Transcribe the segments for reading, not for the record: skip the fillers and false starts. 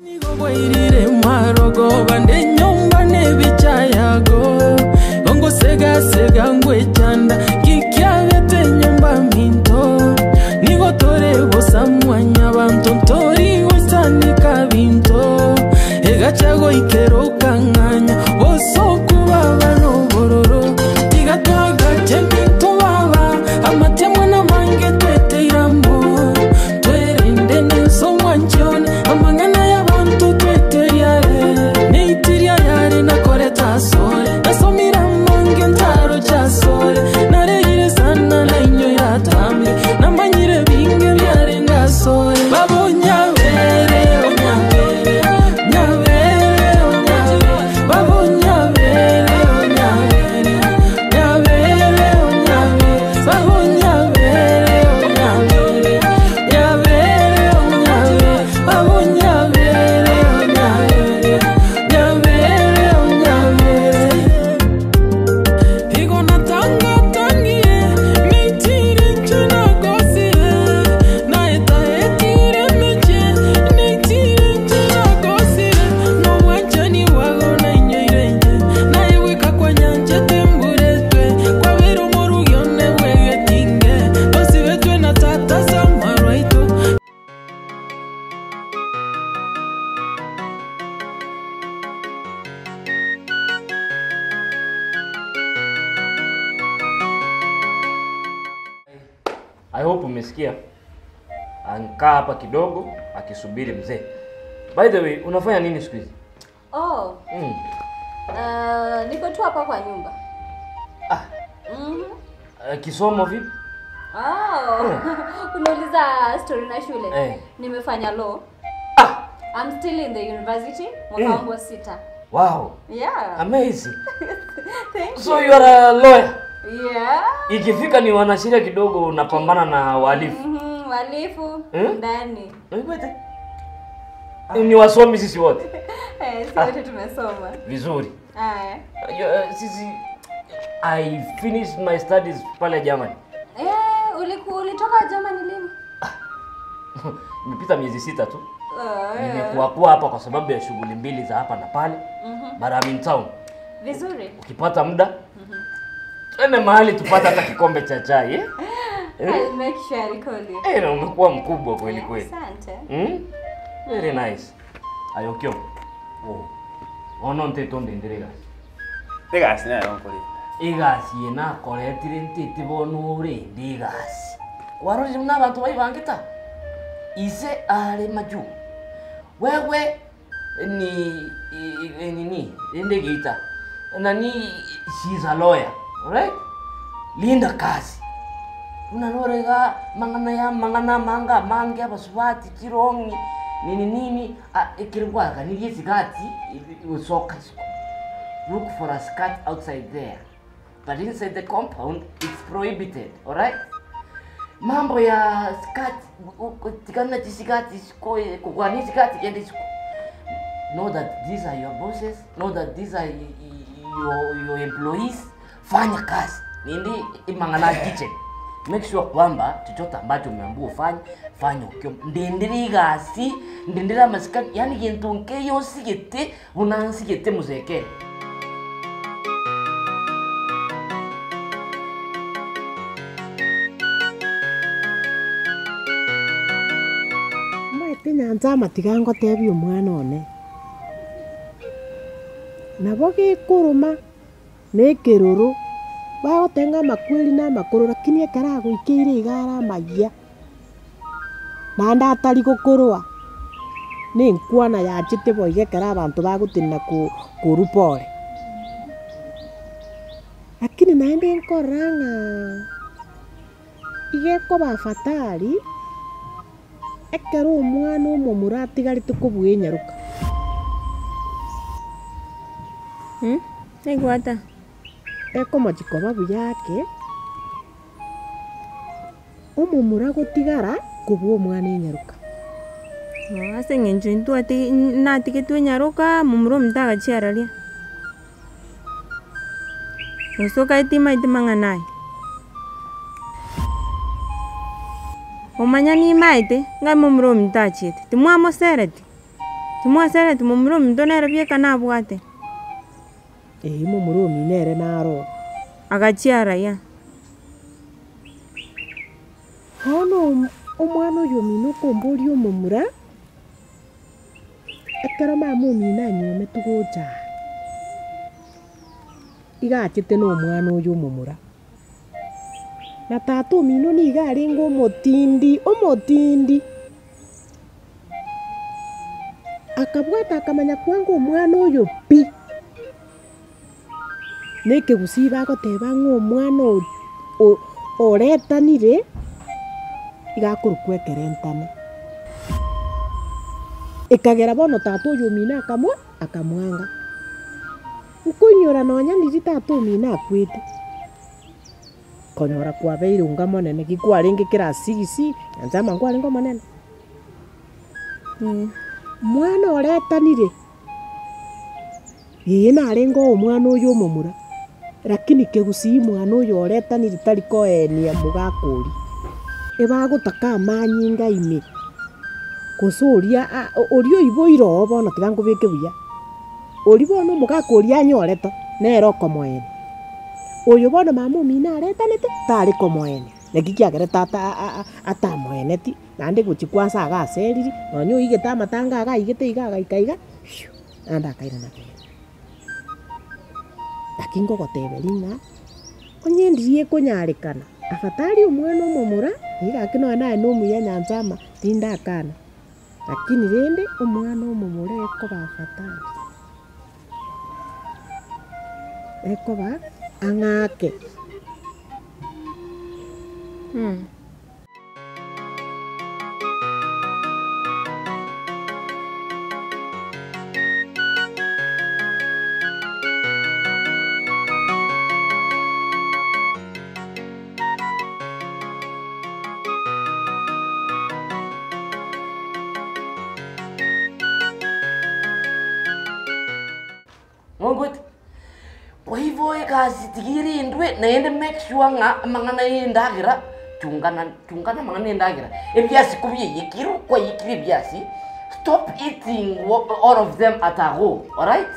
Nigo bwairire marogoba nenyomba nebichayago, Ongosega-sega ngwechanda, nki kiabete nyomba minto? Nigo tore bosa mwanyabanto, ntori goisanika binto, Egacha goikera okang'anya, bosoku baba nobororo. Tiga twagache ebinto baba, amatemwa namange tweteire amo. Twerende nense omwanchi one, amang'ana y'abanto tweteria are. Neitiria yare nakorete asore, nasomire amange ntaroche asore. Narerire sana nainwe yatamire, namanyire binge biarenge asore. Baba onyabere, onyabere, nyabere, onyabere, Baba onyabere, onyabere, nyabere, onyabere, Baba onyabere, onyabere, nyabere, onyabere, Baba onyabere, onyabere, nyabere, onyabere. Igo natangatangie, neitire inche nagosire, naetaetire emechie, neitire inche nagosire, nobwanchani bwago nainyoire inche, naye bweka kwanyanchete mburetwe, kwabeire omorugi one bw'egetinge, tosibetwe na tata ase amarwa aito. I hope umesikia. Ankaa hapa kidogo akisubiri mzee. By the way, unafanya nini siku hizi? Oh, niko tu hapa kwa nyumba. Ah, kisomo vipi? Oh. Unauliza story na shule. Eh. Nimefanya law. Ah, I'm still in the university mwaka Eh. wangu wa sita. wow. Yeah. Amazing. Thank So you are a lawyer. Yeah. Ikifika ni wanasheria kidogo unapambana na wahalifu. Wahalifu Eh? ndani. Unaipata? Ni wasomi sisi wote. Eh, si wote tumesoma. Vizuri. Aya. Unajua, Sisi I finished my studies pale Germany. Eh, uliku ulitoka Germany lini? Nimepita miezi sita tu. Oh, eh. Nimekuwa kuwa hapa kwa sababu ya shughuli mbili za hapa na pale. But I'm in town. Vizuri. Ukipata muda twende mahali tupate hata kikombe cha chai eh? I'll make sure I'll call you. Eh, na umekuwa mkubwa kweli Yeah, kweli. Asante. Very nice. Ayokyo. Oh. Ono nteto ndendere gasi. Egasi nayo nkorenda. Egasi ye nakoretire ntete bono orende egasi. Kwarorire buna abanto baibangeta? Ise are majuu. Wewe ni i- i- nini? Rende geita. Nani she's a lawyer. Alright? Linda kazi. Unanorega mang'ana ya mang'ana manga mange abasubati chirongi nini nini ekere gwakanirie esigati usoka isiko. Look for a skirt outside there. But inside the compound it's prohibited, alright? Mambo ya skirt tikana chisigati isiko kugwani isigati kende isiko. Know that these are your bosses, know that these are your employees. Fanya kazi. Nindi imang'ana kitchen. Make sure kwamba chochote ambacho umeambiwa ufanye, fanya ukiwa ndindiri igasi, ndindiri amasikati, yani gintu nkeyo nsigete, buna nsigete muzekere. Omanyete nyancha amatiga ngotebia omwana one, nabo gekoroma na ekeroro, bagoteba ng'a amakweri na amakoro lakini ekero agoikeire iga are amayia, naende atari gokoroa, na enkwana yachete boigo ekero abanto bagotenena ko korwa pore. Lakini naende nkorora ng'a iga ekoba afadhali, ekero omwana omomura atigarete kobua enyaroka. Naigwata. Ekomochi koba buya ake, omomura gotigara kobua omwana enyaroka. Oo, ase eng'encho intwe ati natigetwe enyaroka, momura ominto agachiararia. Gose okaete timaeti mang'ana aya. Omanya nimaete, ng'a momura ominto achiete, timwamosereti. Timwasereti momura ominto nere bieka nabwate. Eeh momura omino ere naro oo. Agachiara ya. Bono omwana oyo omino okomboria omomura, ekero mama omino anywometwe gocha aa, iga achete na omwana oyo omomura. Na tata omino nigo arenge omotindi, omotindi. Akabwata akamanya kwanga omwana oyo pi. Na ekegusii bagoteba ng'a omwana o- oretanire, iga akorokwa ekerentane. Ekagera bono tata oyo omino akamwa akamwanga. Nkoinyora nonya riria tata omino akwete, konyora kwabeire onga monene, ki kwarenge class six, nyanchama nkwarenge omonene. Mwana oretanire. Ee narenge omwana oyo omomura, lakini kegusii mwana oyo oretanire tari koenia mogaka oria. Ebagotaka amanyinga ime, gose oria a- oria oiboire oo bono tiga nkobeke buya, oria bono omogaka oria anyorete nere okomoenia. Oyo bono mama omino aretanete, tari komoenia, naki kiagera tata atamoeneti. Naende gochia kwansa iga aseriri, nonya oigete amatanga iga aigete iga agaika iga, naende akairana kegima. Naki ngogoteberia ng'a, onye ndiria ekonyarekana, afadhali omwana omomura, nigo gaki nonya naye na omuya nyanchama, tindakana, lakini rende omwana omomura ekoba afadhali, ekoba ang'ake. Mwaigwete? Kwa hivyo egasi tiga erendwe naende make sure ng'a amang'ana ya endagera chungana chungana amang'ana ya endagera, ebiasi kobiaiyekirwe kwaiyekire ebiasi, stop eating all of them at a go, alright?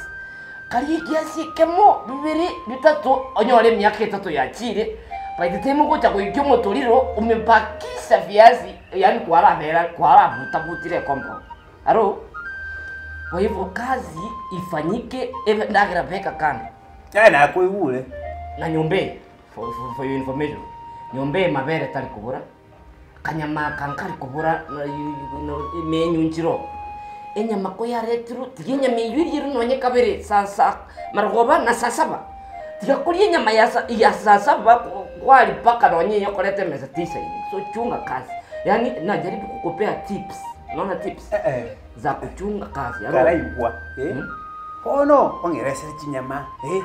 Karia ekiasi ekemo, bibere, bitato, onyore emiaka etato yachire, by the time ogocha goikia omotoriro, umebakisha viazi yaani kwarabera kwarabutabutire ecompound. Aro, kwa hivyo kazi ifanyike ebe ndagera beka kando. Yaani nakoigure. Na nyomba eye, for, for, for your information, nyomba eye mabere tari kobora, kanyama aka nkari kobora na yu- yu- no- emenyu nchiro. Enyama koyaretirwe, tiga enyama eywo erierwe nonye kabere saa sa marogoba na saa saba. Tiga koria enyama ya sa ya saa saba kwari mpaka nonye eye okoreta emesa teisaini. So chunga kazi, yaani najaribu kukupea tips. Unaona tips Eh, eh. za kuchunga kazi. Aro. Karaigwa, eh. Bono ong'eresere chinyama, eh,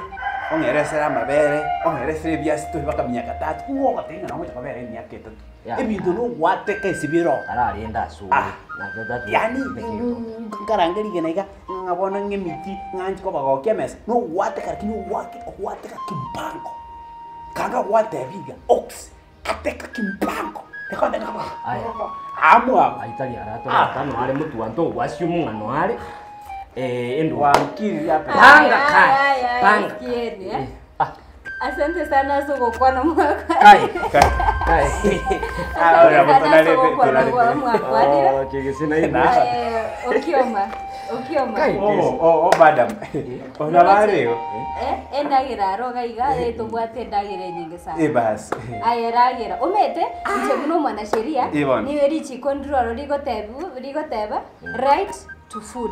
ong'eresere amabere, ong'eresere ebiasi tobe mpaka miaka tatu, ng'o ogoteba ng'a nogocha kobera emiaka etato. Yeah. Ebinto nogwateka ase bire oo. Ararende ase ore. Ah. Na that Yaani the ghetto. nkarange rigena iga, ng'a bono ng'emiti, ng'a nchi kobagokia emesa, nogwateka lakini ogwake ogwateka kimpango. Kanga gwatebia iga, ox. Ateka kimpango Aya. amwabo Aitari aratoreta no are motwanto ogwasia omong'ano are eh, endo wankirire ape Panga Aya, kazi, aya, aya, panga. sikieni, eh. Ah, Asante sana ase ogokwana mwaka. kai kai Ah, ora, Asante sana ase tonarete, ogokwana tonarete. kwa mwakwanire. Oh, chegese na ina. Eh, Okioma, Okioma. Kai. Oh, oh, oh, madam ona bareo Eh, endagera aro iga iga, eh, tobwate endagera enyinge sana. Eh, basi Aye ragera omete inche buna omwanasheria Eh, bono. nigo richiko ndiroro rigotebu rigoteba right to food.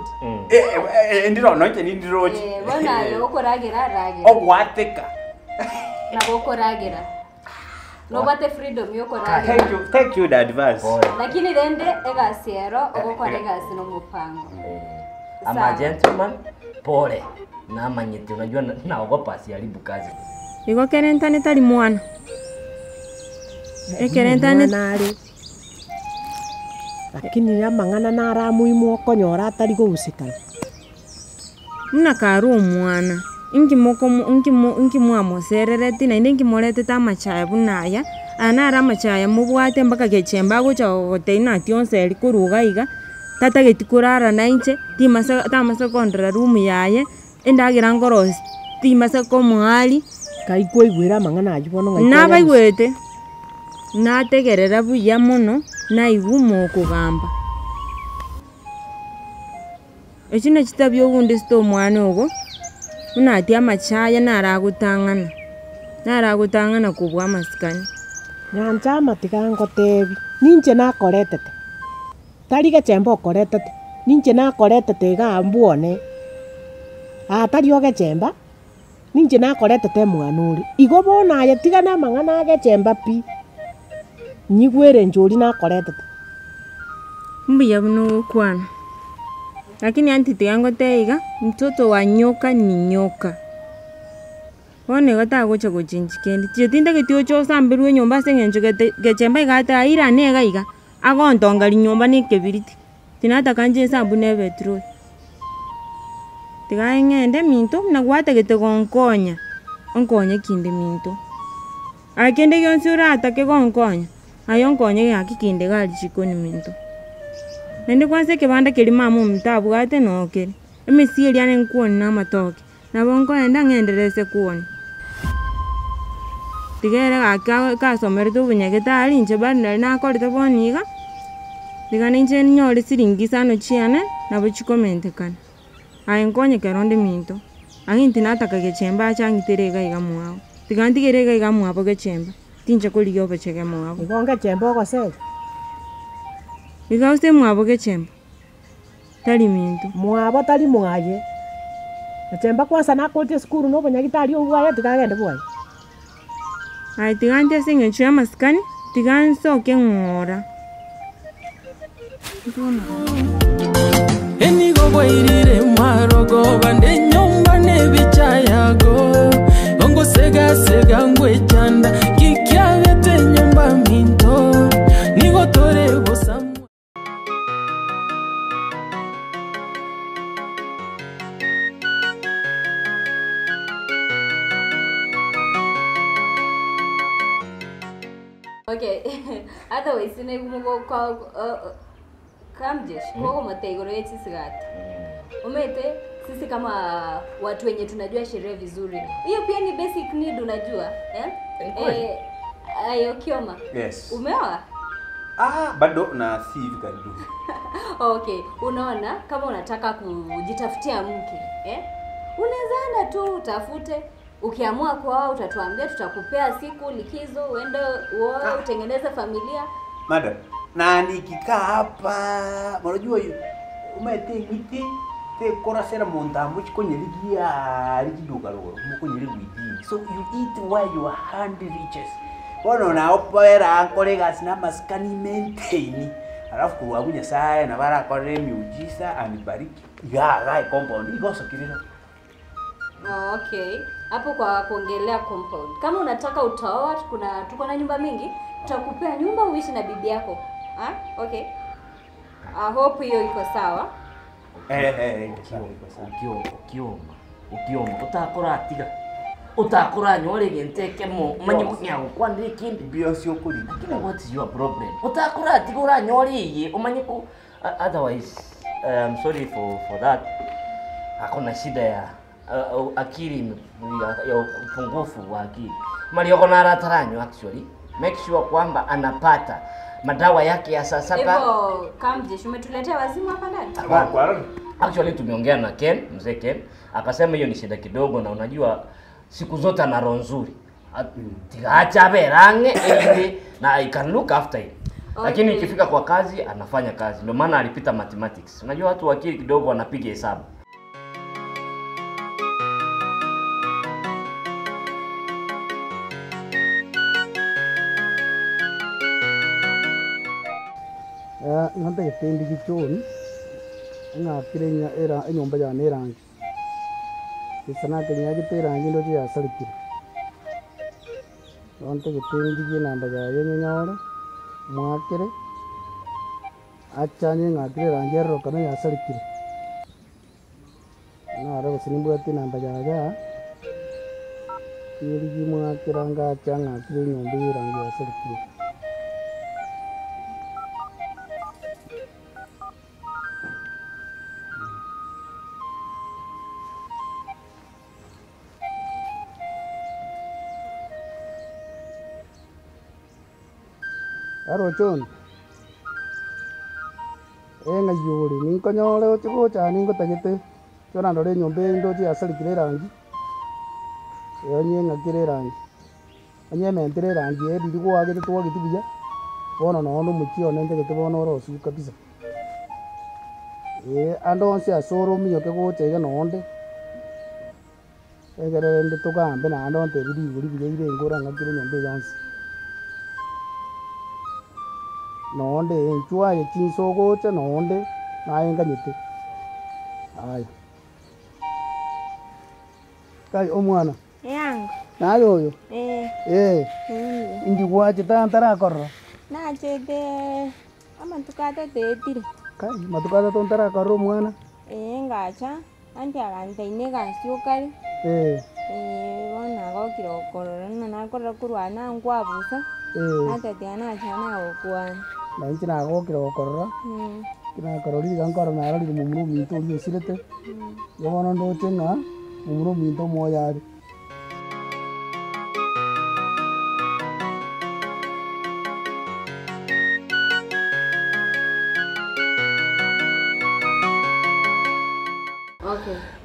Eh, eh, eh, ndiro nonche nindiroche Eh, bono aye okoragera ragera. ogwateka Nabo okoragera. Nobwate freedom yokoragera. thank you thank you in advance Lakini rende egasi ero ogokora egasi nomopango. I'm a gentleman, pole. Namanyete unajua naogopa asiharibu kazi. Igo kerentane tari mwana. Ekerentane Omwana are, lakini amang'ana naro amoimwa okonyora atari gohusikana. Buna kare omwana, inki mokomo inki mo inki mwamoserereti naende inki moretete amachaya buna aya, aya naro amachaya mobwate mpaka gechemba agocha gogotebia nati onsi eri korwa iga iga. Tatageti korara na inche, timasa tamasa kondora room yaye, endagera nkorosia, timasa komoaria. Ngai kwaigwera amang'ana aywo bono ng'ai kwayarusia? Nabaigwete, nategerera buya mono, naigwa mokogamba. Echio nachio chitabia ogundisete omwana ogo, buna atia amachaya naro agotang'ana, naro agotang'ana kobua amasikani. Nyanchama tiga ngotebi, ninche nakoretete, tari gechemba okoretete, ninche nakoretete igaa mbwone, aa tari ogechemba, ninche nakoretete omwana ore. Igo bono aye tiga na amang'ana agechemba pi, nyigwere inche oria nakoretete. Mbuya buna ogokwana, lakini aunty tiga ngotebie iga, mtoto wa nyoka ni nyoka. Bono igo tagocha gochengi kende, inche tintageti oche osamberwe enyomba ase eng'encho gete gechemba iga ate airane iga iga, agontonga rinyomba na ekebiriti, tinataka inche nsambu na ebetroli. Tiga aye ng'ende minto, buna gwatagete gonkonya, onkonye kinde minto. Aye kende gionsi oratake gonkonya, aye onkonye gaki kinde iga aria chikoni minto. Naende kwanza ekebanda keria mama ominto abwate noo kere, emesie eria nenkuoni na amatoke. Nabo nkoenda ng'enderese kwonia. Tiga ere gaki kasomerete obonyagetari inche bado nari nakorete bono iga, tiga ninche nyore siringi isano chiane, nabo chikomentekana. Aye nkonye ekero onde minto, ang'e intwe nataka gechemba ache ang'itere iga iga mwabo, tiga ntigere iga iga mwabo gechemba, tincha korigia obochege mwabo. Igo ngechemba ogoseria? Iga ase mwabo gechemba. tari minto. Mwabo tari mwaye. Gachemba kwansa nakorete esukuru na obonyagitari obwo bwaye tiga agende bwaye. Aye tiga nche ase eng'encho y'amasikani, tiga nsoke ng'ora. Enigo bwairire marogoba nde nyomba nebicha yago Ongosegasega ngwechanda Kikiabete nyomba minto Nigo tore bosa Okay, otherwise Kamjesh, kogomotea igoro ye chisigati. Umete sisi kama watu wenye tunajua sheria vizuri. Hiyo pia ni basic need unajua, eh? Ni kweli. Eh, ayo Kioma. Yes. Umeoa? Ah, bado na si hivi karibuni. Okay, unaona kama unataka kujitafutia mke eh? Unaweza enda tu utafute. Ukiamua kuoa utatuambia, tutakupea siku likizo, uende uoe, utengeneze familia. Madam, na nikikaa hapa, unajua hiyo umete ngiti te korasera montambo chikonyerigia rikiduka rugoro mukonyeri within. So you eat where your hand reaches. Bono na opera ankore gasi na maskani maintain. Alafu kurwa ku Nyasaye na barakorere emiujiza and bariki. Iga ga compound igosokirira. Oh, okay. Hapo kwa kuongelea compound. Kama unataka utaoa, kuna tuko na nyumba mingi, tutakupea nyumba uishi na bibi yako. Ah, okay. I hope hiyo iko sawa. Eh eh iko sawa, iko sawa. Okioma, okioma, okioma, otakoratiga otakoranyora egento ekemo omanye ng'a gokwanera ekende Biosi okorika. Lakini what is your problem? Otakoratiga oranyore eye omanye ko otherwise I'm sorry for, for that. Akona shida ya akili ime- ya, ya upungufu wa akili. Marioko nara ataranywa actually. Make sure kwamba anapata madawa yake ya saa saba. Hivyo Kamjesh, umetuletea wazimu hapa ndani? Kwa Actually tumeongea na Ken, mzee Ken, akasema hiyo ni shida kidogo, na unajua siku zote ana roho nzuri. Tigacha berange ili na I can look after him. Lakini Okay. ikifika kwa kazi anafanya kazi. Ndio maana alipita mathematics. Unajua watu wa akili kidogo wanapiga hesabu. Ng'ambe gĩtĩndi gĩchoni, ng'akire enyomba yane erangi, gesa nakenyagete erangi ndoche yasarikire, bono ntagete ndigie enamba yaye nyenyore, mwakere, achanye ng'akire erangi erorokane yasarikire. Naro gose nimbwate enamba yaye aa, nyerigie mwakera ngacha ng'akire enyomba eye erangi yasarikire. Aroche one, eh ng'ai ore, ninkonyore oche gocha aa ningotagete, ekero nandora enyomba eye ndoche yasarekire erangi, onye eng'akere erangi, onye ementire erangi eye riria gwagete twageti buya, bono nonye na omochie one ntagete bono orosiwu kabisa. Eh, ande onsi ase ore ominyoke gocha iga nonde. Ekero rende togambe naende ontebie rigori buya ire engo orang'akere enyomba eye yonsi. Nonde inchuo aye chinsa ogocha nonde naye nganyete, aya. Kai omwana, Eango. naye oyo? Ee. Eh, Ee. indi gwachete aa ntarakorora? Nachete amatuko atato aetire. Kai, amatuko atato ntarakorora omwana? Ee ngacha. Anche aganteina egasi okare, Eh. bono nagokire gokorora ng'a nakorora korwa aa nankwabusa, Eh. natebia nacha nagokwana. Na inche nagokire gokorora, ekero nakororire iga nkorora narorire momura ominto oria osirete, igo bono ndoche ng'a momura ominto omoyo are.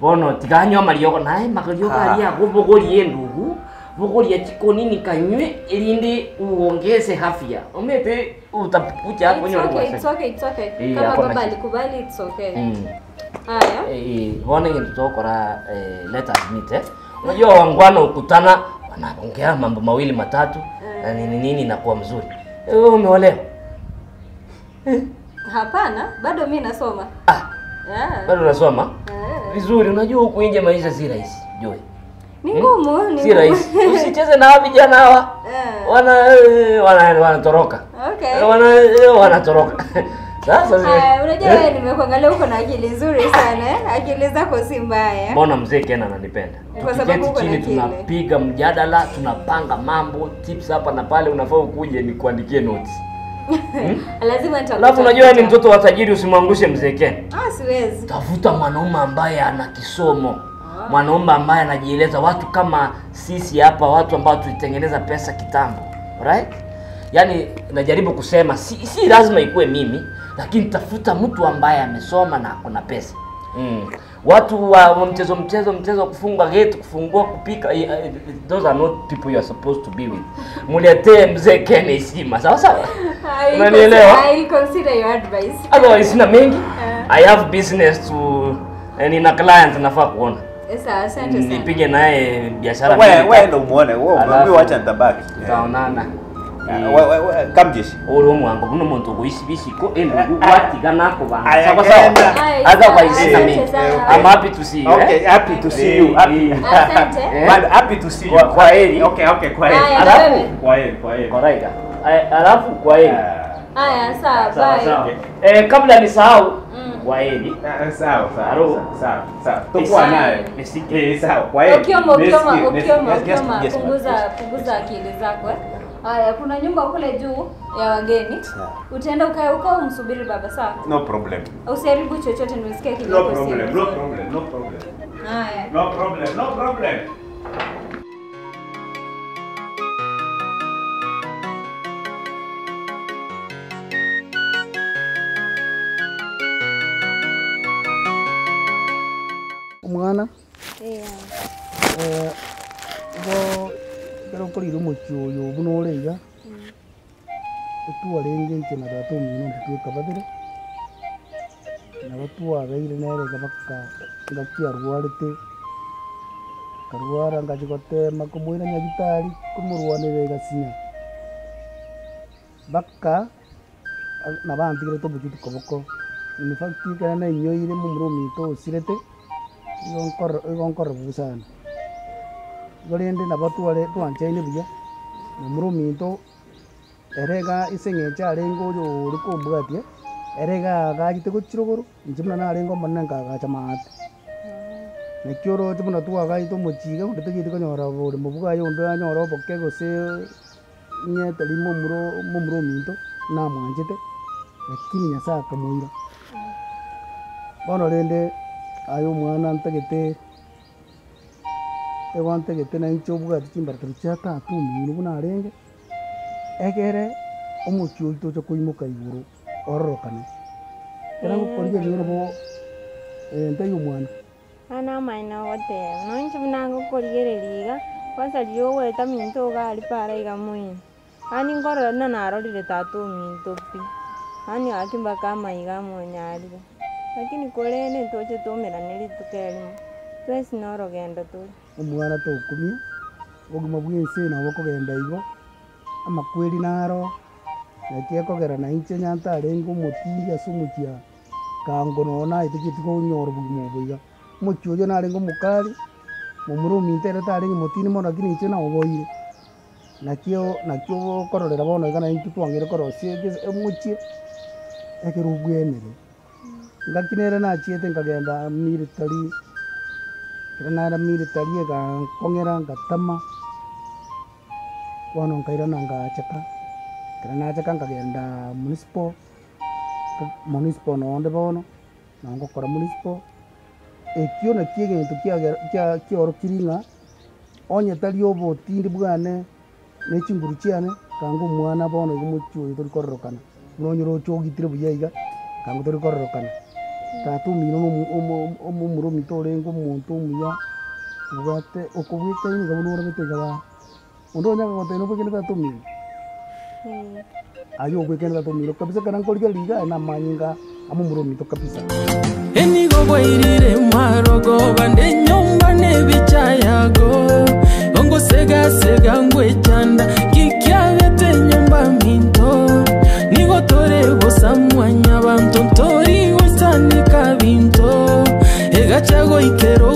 Bono tiga anywe amariogo, naye amariogo aria agobogorie endugu, bogoria chikonini kanywe, erinde uongeze afya. Omanyete utakuja hapo It's onyore okay, gwasani. it's okay, it's okay. Eh, Kama hakuna baba shida. alikubali, it's okay. Mm. Haya. Eh, bono egento togokora eh, let us meet eh. Unajua wangwana ukutana wanaongea mambo mawili matatu na nini nini inakuwa mzuri. Eh, Wewe umeolewa? Hapana, bado mi nasoma. Ah, Yeah. bado unasoma? Eh. Vizuri, unajua huku nje maisha si rahisi, Joy. Ni ngumu, ni Si ngumu. rahisi. Usicheze na hawa vijana hawa. Eh. Wana eh, wana wanatoroka. Okay. Wana eh, wanatoroka. Sasa zi- Haya, unajua eh, wewe nimekuangalia uko na akili nzuri sana eh? Akili zako si mbaya. Mbona mzee Ken ananipenda? Kwa sababu Tukiketi uko na chini akili. tunapiga mjadala, tunapanga mambo, tips hapa na pale, unafaa ukuje nikuandikie notes. Lazima nitakuta. Alafu unajua wewe ni mtoto wa tajiri, usimwangushe mzee Ken. Ah, siwezi. Tafuta mwanaume ambaye ana kisomo, mwanaume ambaye anajieleza. Watu kama sisi hapa, watu ambao tulitengeneza pesa kitambo, right? Yaani najaribu kusema si, si lazima ikuwe mimi, lakini tafuta mtu ambaye amesoma na ako na pesa mm. Watu wa wa mchezo mchezo mchezo wa kufunga gate, kufungua, kupika, eh, eh, those are not people you are supposed to be with. Muletee mzee Ken heshima, sawa sawa? I will Unanielewa? consider- I will consider your advice. Otherwise sina mengi. I have business to eh, nina client nafaa kuona. Eh, Sawa, asante sana. Nipige naye biashara Wewe mbili wewe tatu. ndo umuone, wewe Alafu, wewe wacha nitabaki. Tutaonana. Eh, Wewe wewe kamjeshi. Uri omwango buno omonto ogoisibisiko endugu gwatiga nakobanga. Aya, Sawa sawa. genda. Aya, Otherwise sina asante mengi. sana. I'm happy to see you. eh? Okay, happy to see you. Happy. Asante. Eh? Man, happy to see you. Kwa- kwa heri. Okay, okay, kwa heri. Haya, na Alafu- wewe. Kwa heri, kwa heri. Koraika. Eh, Alafu kwa heri. Haya, sawa, Sawa bye. sawa. Eh, kabla nisahau kwa heri. Ah, Sawa, sawa. Halo. Sawa, sawa. Tutakuwa naye. Nisike. Eh, sawa. Kwa heri. Ukioma, ukioma, Nisikie, nisikie. ukioma, Yes, yes, ukioma, yes, ma'am. punguza Yes. punguza akili zako eh. Haya, kuna nyumba kule juu ya wageni. Sawa. Utaenda ukae huko umsubiri baba, sawa? No problem. Usiharibu chochote, nimesikia akili No yako si problem, no nzuri. problem, no problem. Haya. No problem, no problem. Omwana, Eango. igo ekero okorire omochie oyo buna ore iga, etwarenge inche na tata omino intwe twekababere, nabo twabeire nere iga mpaka ngaki arwarete, akarwara ngachia gotema komoira nyagitari, komorwanerera egasinya, mpaka nabo antigerete obochuti koboko, in fact ekero nainyoire momura ominto osirete, igo nkoro igo nkorora buya sana. Igo rende nabo tware twanchaine buya, momura ominto, ere iga ase eng'encho arenge oyo ore kombwatia, ere iga agachete gochia rogoro, inche buna narenge omonene nkagacha maate. Naki oroche buna twagaete omochie iga onde tanyeti konyora boremo bwaye onde anyore oboke gose ng'e tari momura momura ominto, namwanchete, lakini nyasaye akamoira. Bono rende, aye omwana ntagete, igo ntagete na inche obwate chimbaratero chia tata omino buna arenge, egere. Omochie oito oche koimoka igoro ororokane. Ekero ngokorigereria nabo ntaiyo omwana. Aya namaene ogoteba, nonya inche buna ngokorigereria iga, kwansa riria ogoeta minto iga aria para iga moino, yaani nkorora buna narorire tata ominto pi, yaani gaki mpaka amaiga amonyarire. Lakini korende ntoche toumerane rituko erimo, twensi na orogendo tore. Omwana tokumia, obogima bwa ense nabo bokogenda igo, amakweri naro, naki ekogera na inche onye ntarenge omotindi ase omochie aa, kango nonye naetecheti konyora obogima obo iga. Omochie oyio narenge omokari, momura ominto ere tarenge motindi mono lakini inche naoboire. Naki naki okororera bono iga naintwe twang'eire korosia egese omochie, ekero obwenire. Ngaki nere nachiete nkagenda military, ekero naenda military egankong'era ngatama, bono nkairana ngachaka, ekero nachaka nkagenda municipal, municipal nonde bono, nabo ngokora municipal, ekio nakio egento kiagera kia kiaorokirie ng'a onye tari obotindi bwane. Ne chinguru chiane, kanga omwana bono iga omochie oyo tori kororokana, buna onye oroche ogitire buya iga, kanga tori kororokana. Tata omino na omo omo omomura ominto orenge omonto omuya, obwate okobwekaine iga buna orabete iga baa. Onde onye akagotebia nobwekaine tata omino, aye obwekaine tata omino kabisa ekero nkorigereria iga, aye namanyinga amomura ominto kabisa. Enigo bwairire marogoba nde nyomba nebicha yago Ongosegasega ngwechanda kikiabete nyomba minto Nigo tore bosa mwanyabanto ntori goisanika binto Egacha goikera.